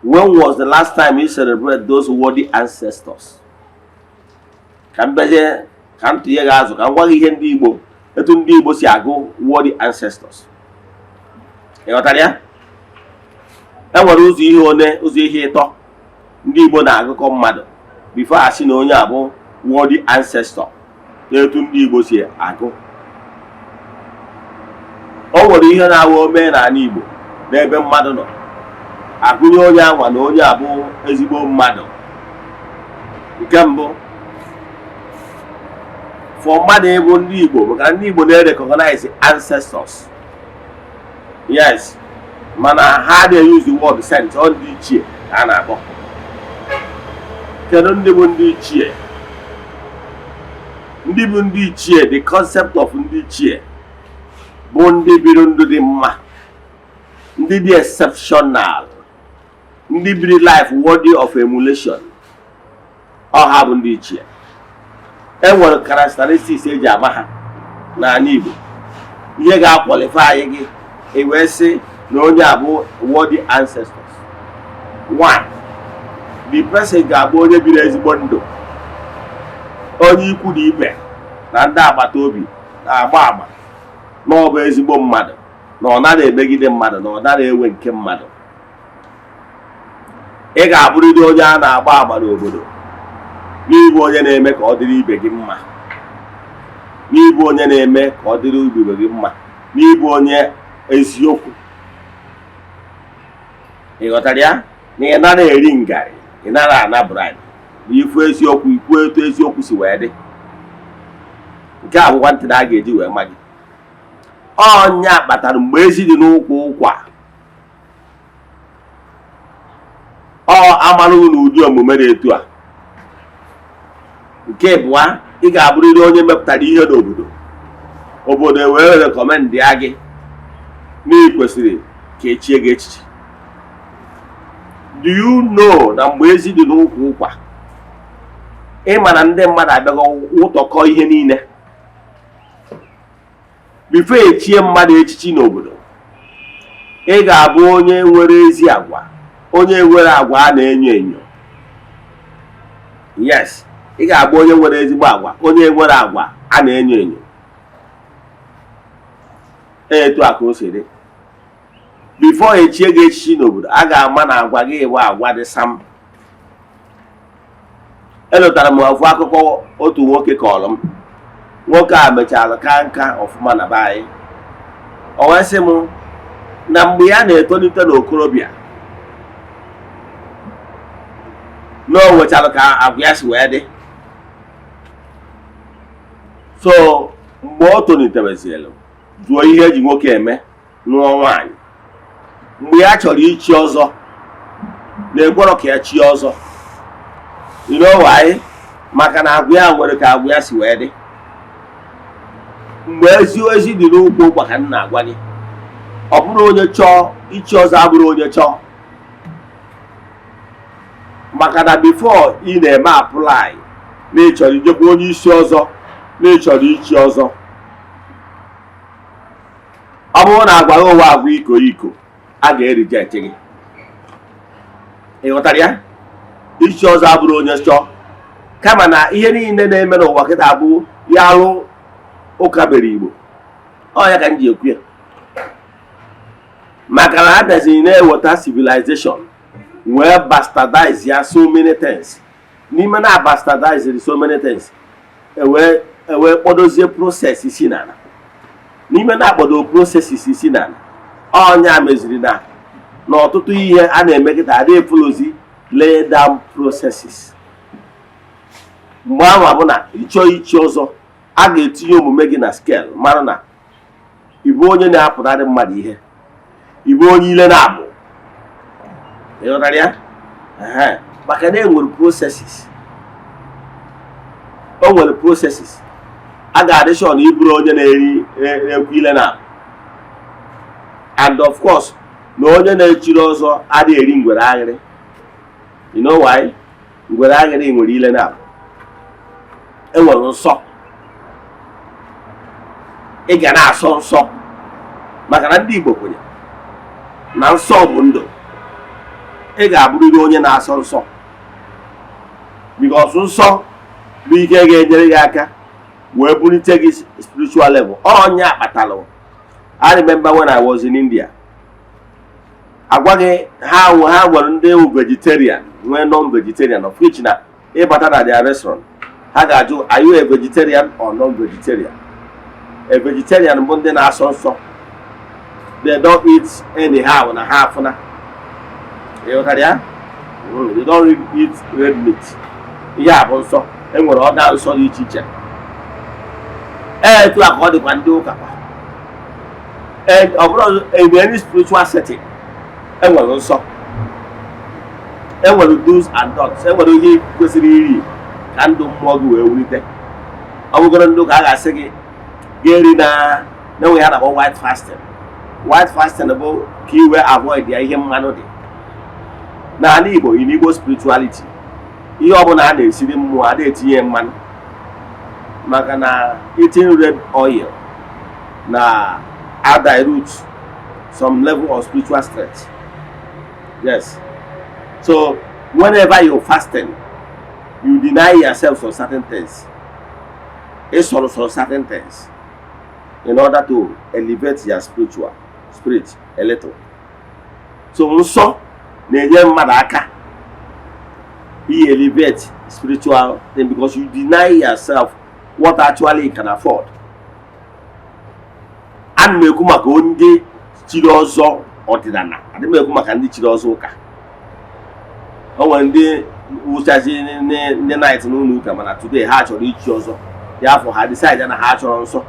When was the last time you celebrate those worthy ancestors? Ka m bezie, ka m tụnye gị azụ, ka m gwa gị ihe ndị Igbo, etu ndị Igbo si agụ worthy ancestors. Ị ghọtara ya? E nwere ụzọ ihe one, ụzọ ihe ịtọ ndị Igbo na-agụkọ mmadụ before a sị na onye a bụ worthy ancestor. N'etu ndị Igbo si agụ, o nwere ihe na-awa ome n'ala Igbo n'ebe mmadụ nọ, agụnye onye anwa na onye a bụ ezigbo mmadụ. Nke mbụ, for mmadụ ịbụ ndị Igbo, maka na ndị Igbo na-recognize ancestors, yes, mana ha adịghị use the word saint. Ọ ndị ichie ka a na-akpọ. Kedu ndị bụ ndị ichie? Ndị bụ ndị ichie, the concept of ndị ichie bụ ndị biri ndụ dị mma, ndị dị exceptional, ndị biri life worthy of emulation. Ọ ha bụ ndị ichie. E nwere characteristics eji ama ha n'ala Igbo, ihe ga-aqualify gị e wee sị na onye a bụ worthy ancestors. One, the person ga-abụ onye biri ezigbo ndụ, onye ikwu na ibe na ndị agbata obi na-agba agba na ọ bụ ezigbo mmadụ, na ọ naghị emegide mmadụ, na ọ naghị ewe nke mmadụ. Ị ga-abụrịrị onye a na-agba agba n'obodo n'ịbụ onye na-eme ka ọ dịrị ibe gị mma, n'ịbụ onye na-eme ka ọ dịrị ibe gị mma, n'ịbụ onye eziokwu. Ị ghọtara ya? Na ị nara eri ngarị, ị nara ana bribe, na ifu eziokwu, ikwu etu eziokwu si wee dị. Nke a bụkwa ntị na a ga-eji wee ma gị. Ọnya kpatara mgbe ezi dị n'ụkwụ ụkwa, ọ amalụghị n'ụdị omume dị etu a. Nke abụọ, ị ga-abụrịrị onye mepụtara ihe n'obodo, obodo ewee recommend ya gị na ị kwesịrị ka echie gị echichi. Do you know na mgbe ezi dị n'ụkwụ ụkwa, ị ma na ndị mmadụ abịago wụtọkọ ihe niile? Before echie mmadụ echichi n'obodo, ị ga-abụ onye nwere ezi agwa, onye nwere agwa a na-enyo enyo. Yes, ị ga-abụ onye nwere ezigbo agwa, onye nwere agwa a na-enyo enyo. Etu a ka o si dị. Before echie gị echichi n'obodo, a ga-ama na agwa gị bụ agwa dị sam. Elotara m ofu akụkọ otu nwoke kọrọ m. Nwoke a mechara ka nka ọfụma na be anyị. O wee sị m Na mgbe ya na-etolite n'okorobịa, na o nwechara ka agwa ya si wee dị. So mgbe o tolitebezielu, jụọ ihe eji nwoke eme, nụọ nwaanyị, mgbe ya chọrọ ichi ọzọ, na-ekwerọ ka ya chie ọzọ. You know why? Maka na agwa ya nwere ka agwa ya si wee dị. Mgbe ezi ezi dị n'ugbo ụkwa ka m na-agwa gị, ọ bụrụ onye chọọ ichi ọzọ, abụrụ onye chọọ, maka na before ị na-eme apply na ị chọrọ ijekwa onye isi ọzọ, na ị chọrọ ichi ọzọ, ọ bụrụ na agwa gị ụwa agwa iko iko, a ga-ereject gị. Ị ghọtara ya? Ichi ọzọ abụrụ onye chọọ, kama na ihe niile na-eme n'ụwa kịta bụ ya alụ ụka bere Igbo. Ọ ya ka m ji ekwu ya, maka na ha bịaziri na-eweta civilization wee bastardize ya so many things. N'ime na bastardize so many things, ewee kpọdozie process isi n'ala. N'ime na-akpọdo processes isi n'ala, ọnya meziri na n'ọtụtụ ihe a na-eme kịta adịghị efollowzi lay down processes. Mgbe ahụ bụ na ịchọọ ichi ọzọ, a ga-etinye omume gị na scale, mara na ịbụ onye na-apụnarị mmadụ ihe, ịbụ onye ile na-abụ. Ịghọtara ya? Ehe. Maka na enwere processes, o nwere processes a ga-adị sure na ịbụrụ onye na-eri na-ekwu ile na, and of course na onye na-echiri ọzọ adịghị eri ngwere aghịrị. You know why? Ngwere aghịrị nwere ile na. Enwere nsọ ị ga na-asọ nsọ, maka na ndị Igbo kwenye na nsọ bụ ndụ. Ị ga-abụrịrị onye na-asọ nsọ, because nsọ bụ ike ga-enyere gị aka wee bulite gị spiritual level. Ọnya kpatalụ, I remember when I was in India, agwa gị ha ha nwere ndị wụ vegetarian, nwee non-vegetarian, of which na ịbata na their restaurant, ha ga-ajụ, "Are you a vegetarian or non-vegetarian?" A vegetarian bụ ndị na-asọ nsọ. They don't eat anyhow na ha afụna. Ịghọtara ya? They don't eat red meat. Ihe a bụ nsọ. Enwere ọda nsọ dị iche iche. Ee, etu a ka ọ dịkwa ndị ụka kwa. Ee, ọ bụrụ in any spiritual setting, enwere nsọ, enwere do's and don'ts, enwere ihe kwesịrị iri ka ndụ mmụọ gị wee wulite. Ọ bụgoro ndị ụka, a ga-asị gị ga-eri na na-enwe ya na-akpọ white fasting. White fasting bụ ka i wee avoid ya ihe mmanụ dị. N'ala Igbo, in Igbo spirituality, ihe ọbụla a na-esiri mmụọ, a na-etinye mmanụ, maka na eating red oil na dilute some level of spiritual strength. Yes, so whenever you're fasting, you deny yourself some certain things, ịsọrọ some certain things in order to elevate your spiritual spirit a little. So nsọ na-enye mmadụ aka i elevate spiritual thing, because you deny yourself what actually you can afford. Ana m ekwu maka ndị chiri ọzọ ọdịnala, adị m ekwu maka ndị chiri ọzọ ụka. O nwere ndị wụchazi ndị knight n'ụlọ ụka, mana today ha chọrọ ichi ọzọ ya afọ, ha decide na ha chọrọ nsọ.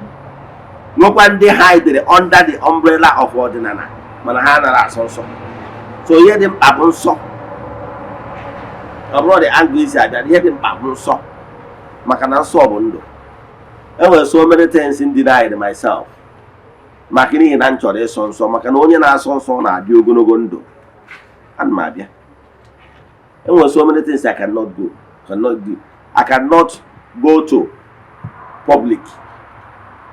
Nwekwa ndị hidere under the umbrella of ọdịnala, mana ha anaghị asọ nsọ. So ihe dị mkpa bụ nsọ. Ọ bụrụ the angle isi abịa, ihe dị mkpa bụ nsọ, maka na nsọ bụ ndụ. Enwere so many things m denied myself maka n'ihi na m chọrọ ịsọ nsọ, maka na onye na-asọ nsọ na-adị ogologo ndụ. Ana m abịa. Enwere so many things I cannot go, cannot do. I cannot go to public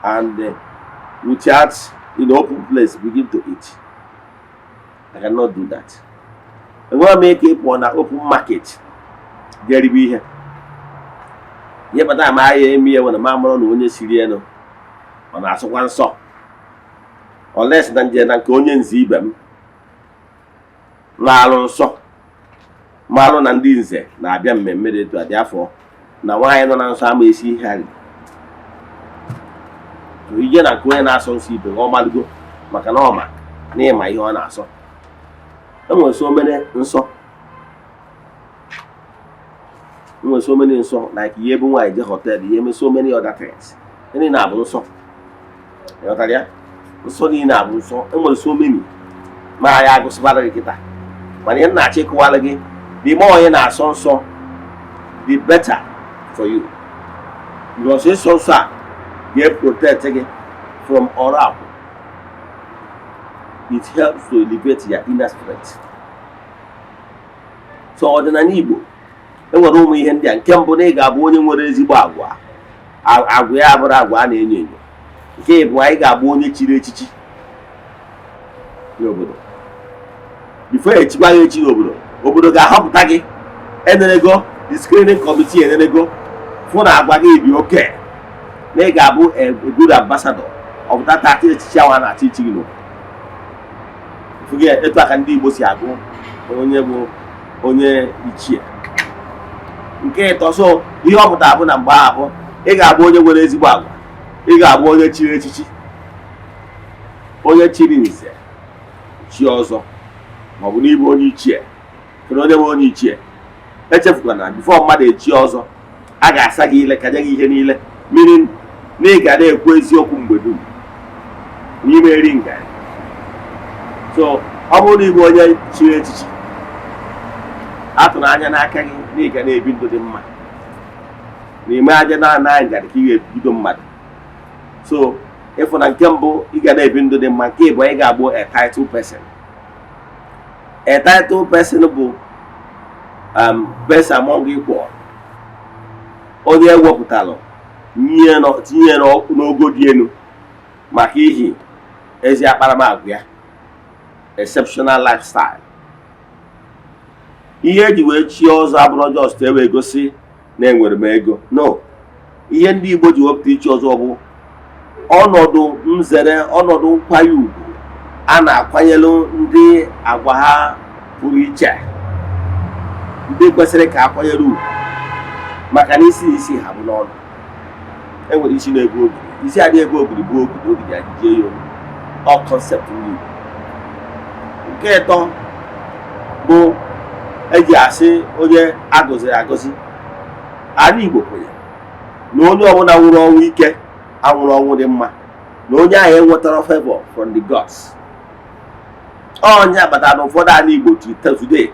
and without in open place begin to eat. I cannot do that. Enweghị m ike ịpụ na open market ga-eribe ihe. Ihe kpatara ma ahịa eme ya nwere ma mụrụ na onye siri elu ọ na-asụkwa nsọ, unless na nje na nke onye nze ibe m na-alụ nsọ, malụ na ndị nze na-abịa mmemme dị etu a dị afọ na nwaanyị nọ na nsọ ama esi ihe a riri. Ije na nke onye na-asọ nsọ ibe, ọ malụgo, maka na ọ ma N'ịma ihe ọ na-asọ, enwere so many nsọ, enwere so many nsọ, like ihe bụ nwaanyị je hotel, ihe eme, so many other things. Ndị na-abụ nsọ, ịghọtara ya? Nsọ niile abụ nsọ. Enwere so many ma ya agụsịbara gị kịta, mana ihe m na-achọ ịkụwara gị, the more onye na-asọ nsọ, the better for you, because ịsọ nsọ a ga-protect gị from ọrụ akwụ. It helps to elevate your inner strength. So ọdịnala Igbo enwere ụmụ ihe ndị a. Nke mbụ, na ị ga-abụ onye nwere ezigbo agwa, agwa ya abụrụ agwa a na-enyo enyo. Nke ịbụ, anyị ga-abụ onye chiri echichi n'obodo. Before echikwa gị echi n'obodo, obodo ga-ahọpụta gị. Enerego the screening committee, enerego fụ na agwa gị dị oke, na ị ga-abụ a good ambassador of that 30 echichi ahụ a na-achọ ichi gị n'obodo. Fụgị etu a ka ndị Igbo si agụ onye bụ onye ichie. Nke ịtọ, so ihe ọ pụtara bụ na mgbe ahụ ị ga-abụ onye nwere ezigbo agwa, ị ga-abụ onye chiri echichi, onye chiri nze, chi ọzọ, maọbụ n'ịbụ onye ichie. Kedu onye bụ onye ichie? Echefukwana na before mmadụ echi ọzọ, a ga-asa gị ile, ka nye gị ihe niile, meaning na ị ga na-ekwu eziokwu mgbe dum n'ime eri ngarị. So ọ bụrụ na ịbụ onye chiri echichi, atụrụ anya n'aka gị na ị ga na-ebi ndụ dị mma, na ime aja na anaghị ngarị ka ị ga-ebido mmadụ. So ịfụ na nke mbụ, ị ga na-ebi ndụ dị mma. Nke ịbụ, ị ga-abụ a title person. A title person bụ best among equal, onye ewepụtalụ tinye n'ogo dị elu maka ihi ezi akparamagwa ya, exceptional lifestyle. Ihe eji wee chie ọzọ abụrụ just ewee gosi na enwere m ego. No, ihe ndị Igbo ji wepụta ichi ọzọ bụ ọnọdụ nzere, ọnọdụ nkwanye ugwu a na-akwanyelu ndị agwa ha pụrụ iche, ndị kwesịrị ka akwanyere ugwu, maka na isi na isi ha bụ n'ọnụ. Enwere isi na-ebu ogiri, isi adịghị ebu ogiri bụ ogiri, ogiri ajijie ya olu. Ọ concept ndị Igbo. Nke ịtọ bụ eji asị onye agọziri agọzi. Ala Igbo kwenyere na onye ọbụla nwụrụ ọnwụ ike, anwụrụ ọnwụ dị mma, na onye ahụ enwetara favor from the gods. Onye kpatara na ụfọdụ ala Igbo today,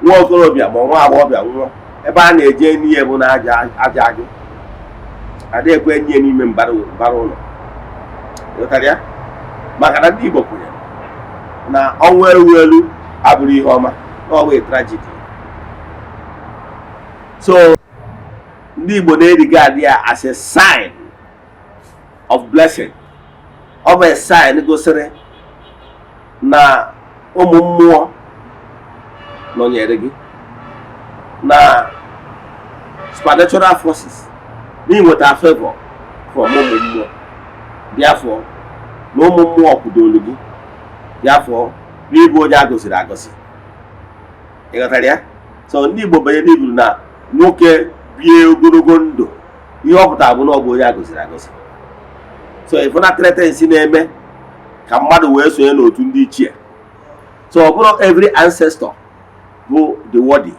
nwa okorobịa ma nwa agbọghọbịa nwụọ, ebe a na-eje n'ihe bụ na aja aja ajụ adịghị ekwe nye n'ime mbara ụlọ. Ịghọtara ya? Maka na ndị Igbo kwenyere na ọnwụ elu elu abụrụ ihe ọma, na ọ bụ tragedy. So ndị Igbo na-erigard ya as a sign of blessing. Ọ bụ a sign gosiri na ụmụ mmụọ nọnyere gị, na supernatural forces, na ịnweta favor from ụmụ mmụọ. Therefore, na ụmụ mmụọ kwudolu gị. Therefore, n'ịbụ onye a gọziri agọzi. Ị ghọtara ya? So ndị Igbo banyere n'iburu na nwoke bie ogologo ndụ, ihe ọ pụtara bụ na ọ bụ onye a gọziri agọzi. So ịfụ na threatens na-eme ka mmadụ wee sonye n'otu ndị ichie. So ọ bụrụ every ancestor bụ the worthy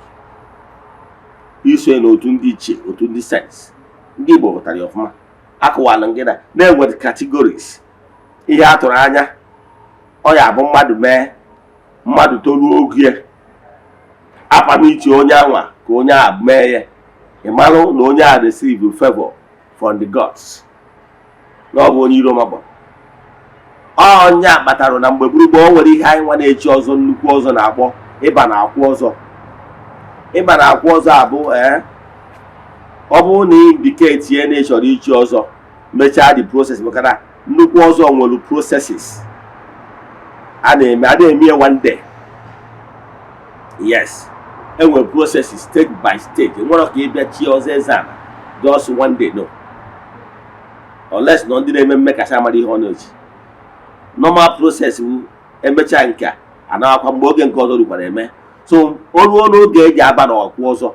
isonye n'otu ndị ichie, otu ndị saints. Ndị Igbo ghọtara ya ọfụma. Akụwala gị na na-enwere categories. Ihe a tụrụ anya ọ ya bụ mmadụ mee, mmadụ toruo oge ya, apamichi onye anwa ka onye a mee ya, ị marụ na onye a receive favor from the gods, na ọ bụ onye iro magbọ. Ọnya kpatara na mgbe gburugburu o nwere ihe anyị nwa na-echi ọzọ, nnukwu ọzọ na-akpọ ịba na akwụ ọzọ. Ịba na akwụ ọzọ abụ ee, ọ bụrụ na indicate ya na ị chọrọ ichi ọzọ, mechaa the process, maka na nnukwu ọzọ nwere processes a na-eme, a na-eme ya one day. Yes, enwere processes stage by stage. Enwere ka ịbịa chi ọzọ eze ala just one day, no, unless na ndị na-eme mmekasị amara ihe ọ na-eji. Normal process bụ emechaa nke a, anawakwa mgbe oge nke ọzọ rukwara eme. So o ruo n'oge eji aba n'ọkwụ ọzọ,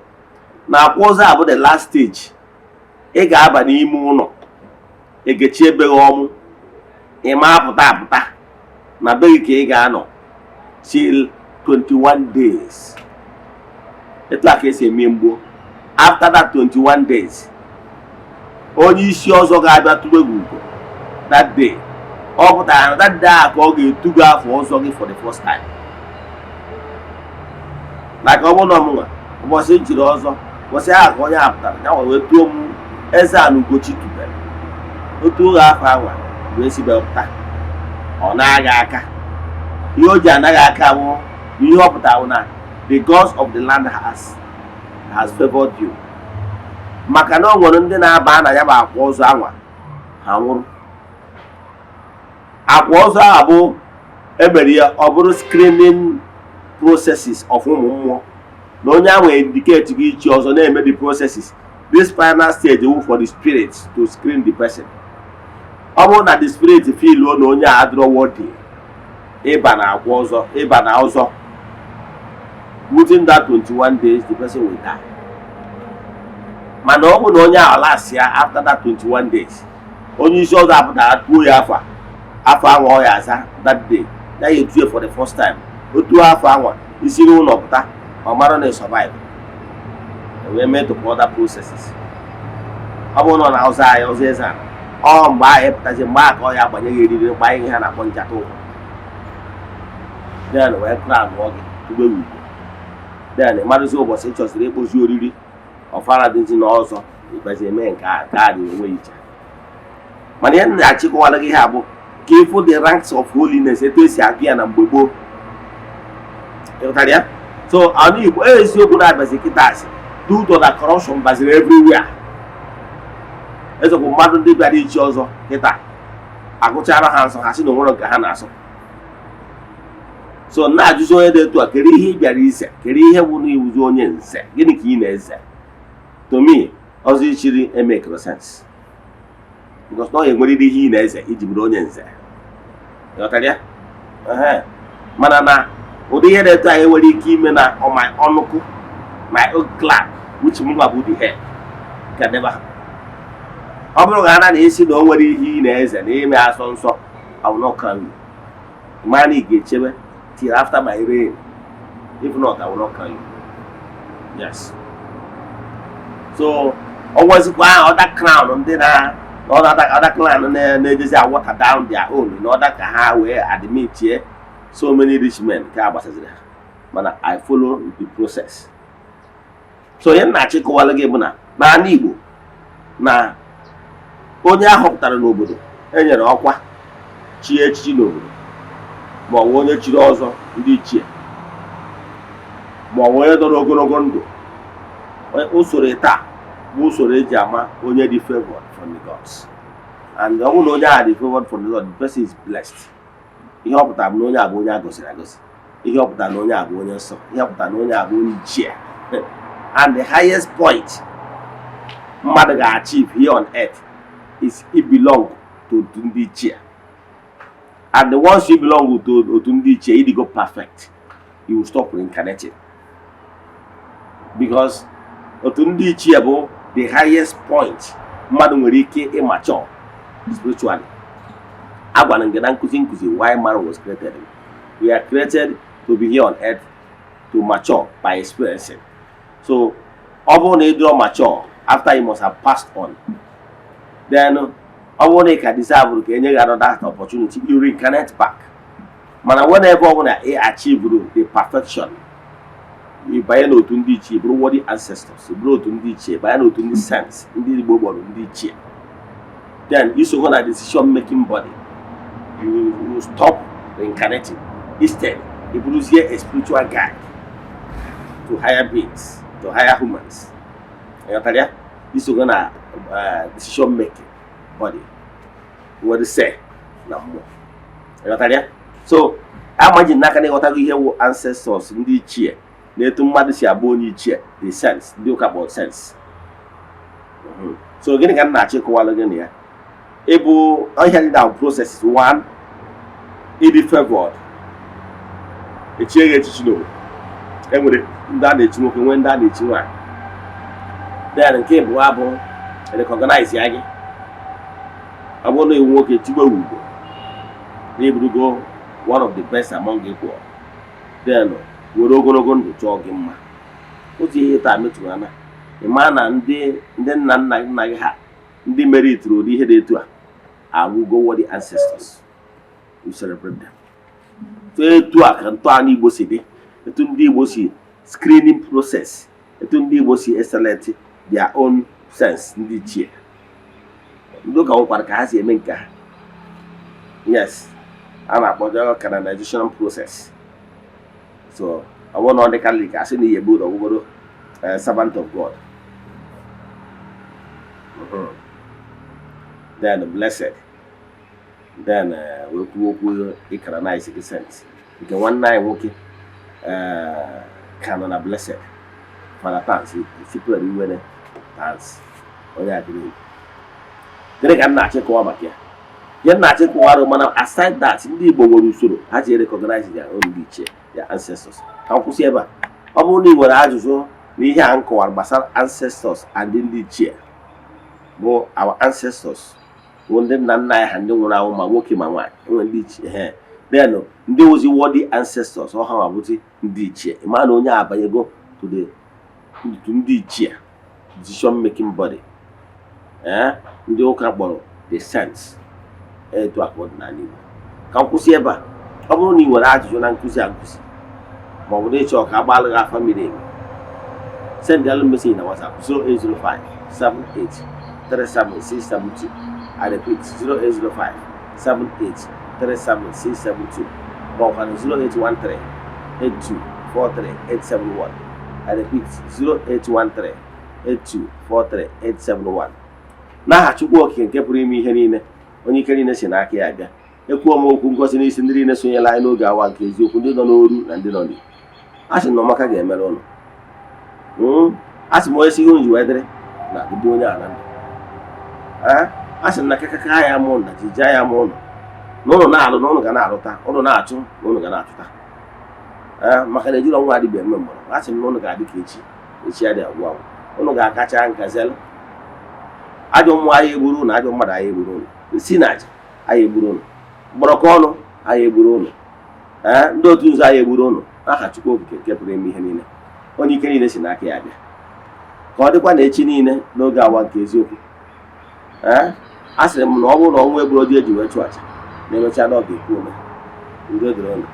na akwụ ọzọ abụ the last stage. Ị ga-aba n'ime ụlọ, egechi ebeghị ọmụ, ị ma apụta apụta. Na be gị ka ị ga-anọ till 21 days. Etu a ka esi eme mgbo. After that 21 days, onye isi ọzọ ga-abịa tụrụ gị ugo that day. Ọ pụtara na that day a ka ọ ga-etugo afọ ọzọ gị for the first time. Like ọ bụrụ na ọmụnwa, ụbọchị m chiri ọzọ, ụbọchị ahụ ka onye a pụtara ya wee tuo m eze a na Ugochi tubere otu oge afọ anwa wee si pụta. Ọ na-agha aka. Ihe o ji anaghị aka bụ ihe ọ pụtara bụ na the gods of the land has favored you, maka na o nwere ndị na-aba na ya bụ akwa ọzọ anwa, ha nwụrụ. Akwa ọzọ ahụ bụ emere ya ọ bụrụ screening processes of ụmụ mmụọ na onye ahụ indicate gị ichi ọzọ na-eme the processes. This final stage wụ for the spirit to screen the person. Ọ bụrụ na the spirit feel na onye a adịrọ worthy ịba na akwa ọzọ, ịba na ọzọ, within that 21 days the person will die. Mana ọ bụ na onye ahụ last ya after that 21 days, onye isi ọzọ apụtara tuo ya afọ afọ anwa ọ ya aza that day, ya ya etuo for the first time. Otu afọ anwa isi n'ụlọ pụta, ọ mara na survive, wee metụpụ other processes. Ọ bụrụ na ọ na-ọzọ anyị ọzọ eze ala, ọ mgbe ahụ ịpụtazi, mgbe ahụ ka ọ ya agbanye gị eriri, gbanye ihe ha na-akpọ njata ụkwụ, then wee crown gị, tube ugwu. Then ịmarụzi ụbọchị ị chọsiri ịkpụzi oriri ọfara dịzi n'ọzọ ịkpazi eme nke a. Nke a dị onwe iche, mana ihe m na-achịkọwara gị ha bụ ka ịfụ the ranks of holiness, etu esi agụ ya na mgbe gboo. Ịghọtara ya? So ala Igbo, eziokwu na-abazi kịta asị due to the corruption baziri everywhere. Ezekwu mmadụ ndị bịara ichi ọzọ kịta, agụchara ha nsọ, ha sị na onwere nke ha na-asọ. So na-ajụzi onye dị etu a, kedu ihe ị bịara ize? Kedu ihe bụ na iwuzi onye nze? Gịnị ka ị na-eze? To me, ọzọ ichiri emekro sense, because na ọ ga-enwerịrị ihe ị na-eze iji bụrụ onye nze. Ịghọtara ya? Ehe. Mana na ụdị ihe dị etu a enwere ike ime na on my ọnụkụ, my own clan, which mụnwa bụ the head, can never happen. Ọ bụrụ na ana na-esi na o nwere ihe ị na-eze na ime asọ nsọ, I will not crown you. Mana ị ga-echebe till after my reign. If not, I will not crown you. Yes. So ọ nwezikwa other crown ndị na other clan na-ejezi a water down their own in order ka ha wee admit so many rich men nke a gbasaziri ha. Mana I follow the process. So ihe m na-achịkọwala gị bụ na n'ala Igbo, na onye a họpụtara n'obodo, e nyere ọkwa chie echichi n'obodo, ma ọ bụ onye chiri ọzọ ndị ichie, ma ọ bụ onye dọrọ ogologo ndụ, usoro taa bụ usoro eji ama onye dị favored from the gods. And ọ bụrụ na onye ahụ dị favored from the god, the person is blessed. Ihe ọ pụtara bụ na onye a bụ onye a gọziri agọzi. Ihe ọ pụtara na onye a bụ onye nsọ. Ihe ọ pụtara na onye a bụ onye ichie. And the highest point mmadụ ga-achieve here on earth is he belong to otu ndị ichie. And once you belong to otu ndị ichie, you go perfect, you will stop reincarnating, because otu ndị ichie bụ the highest point mmadụ nwere ike ịmature spiritually. Agwara m gị na nkụzi why man was created. We are created to be here on earth to mature by experiencing. So ọ bụrụ na ị dịrọ mature after you must have passed on, then ọ bụrụ na ị ka deserve ka enye gị another opportunity, you reincarnate back. Mana whenever ọ bụla ị achieve the perfection, ị banye n'otu ndị ichie, bụrụ worthy ancestors, bụrụ otu ndị ichie, banye n'otu ndị saints, ndị Igbo kpọrọ ndị ichie, then isonye na decision making body, you will stop reincarnating. Instead, ị bụrụzie a spiritual guide to higher beings, to higher humans. Ịghọtara ya? Isonye na decision making body nwere say na mmụọ. Ịghọtara ya? So amaji n'aka na ịghọtago ihe wụ ancestors, ndị ichie, na etu mmadụ si abụ onye ichie, the saints, ndị ụka kpọrọ saints. So gịnị ka m na-achọ ịkọwalụ gị na ya? Ịbụ ọhịa dị na processes. One, ịdị favored, echie gị echichi n'obodo. Enwere ndị a na-echi nwoke, nwee ndị a na-echi nwaanyị. Then nke ịbụọ bụ recognize ya gị. Ọ bụrụ na iwu nwoke, tigbe ugbo na eburugo One of the best among equal, then were ogologo ndụ chọọ gị mma. Otu ihe taa metụrụ anya, ị maa na ndị nna nna nna gị ha, ndị meritụrụ ụdị ihe dị etu a, awụgo worthy ancestors. We celebrate them. So etu a ka ntọala Igbo si dị, etu ndị Igbo si screening process, etu ndị Igbo si select their own saints, ndị ichie. Ndị ụka nwekwara ka ha si eme nke ha. Yes, a na-akpọ canonization process. So ọ bụrụ na ọ dị Catholic, asị na ihe bụ ọgwụgoro servant of God. Then blessed, then wee kwuo okwu ịcanonize gị saint. Nke nwanne anyị nwoke ka nọ na blessed, Father Tans Cyprian Iwene Tansi, onye adịrị. Gịnị ka m na-achịkọwa maka ya? Ihe m na-achịkọwarụ, mana aside that, ndị Igbo nwere usoro ha ji recognize their own ndị ichie, their ancestors. Ka m kwụsị ebe a. Ọ bụrụ na ị nwere ajụjụ na ihe a m kọwara gbasara ancestors and ndị ichie bụ our ancestors, bụ ndị nna nna anyị ha, ndị nwụrụ anwụ, ma nwoke ma nwaanyị, enwere ndị ichie he, then ndị ozi worthy ancestors, ọ ha ma bụzi ndị ichie. Ịma na onye abanyego to ndị ichie decision making body, ee, ndị ụka kpọrọ the saints. Etu a ka ọ dị n'ala Igbo. Ka m kwụsị ebe a. Ọ bụrụ na ị nwere ajụjụ na nkụzi a nkụzi, ma ọ bụ na ịchọ ka a gbalụ gị afa miri emi, send alụ message na WhatsApp 0805 78 37672. I repeat, 0805 78 37672, ma ọkwa na 0813 82 43 871. I repeat, 0813 82 43 871. N'aha Chukwu Okike nke pụrụ ime ihe niile, onye ike niile si n'aka ya abịa, ekwuo m okwu ngozi n'isi ndị niile sonyere anyị n'oge awa nke eziokwu, ndị nọ n'oru na ndị nọ n'igbo. A sị na ọmaka ga-emere ụnụ. A sị m, onye si ihe unu ji wee dịrị na adịbụ onye a na ndụ. A sị m na kakaka ya mụ na jija ya mụ ụnụ, na ụnụ na-alụ na ụnụ ga na-alụta, ụnụ na-achụ na ụnụ ga na-achụta, ee, maka na ejiri ọnwa adịbịa eme mgbọrọgwụ. A sị m na ụnụ ga-adị ka echi, echi adị agwụ agwụ. Ụnụ ga-akacha nkazelu ajọ mmụọ anyị egburu ụnụ, ajọ mmadụ anyị egburu ụnụ, nsi na aja anyị egburu ụnụ, mgbọrọkọ ọnụ anyị egburu ụnụ, ee, ndị otu nzu anyị egburu ụnụ. N'aha Chukwu Okike nke pụrụ ime ihe niile, onye ike niile si n'aka ya bịa, ka ọ dịkwa na echi niile n'oge awa nke eziokwu. Ee, a sịrị m na ọ bụrụ na ọnwa egburu ojii eji wee chụọ aja na-emecha na ọ ga-ekwu ome. Udo dịrị ụnụ.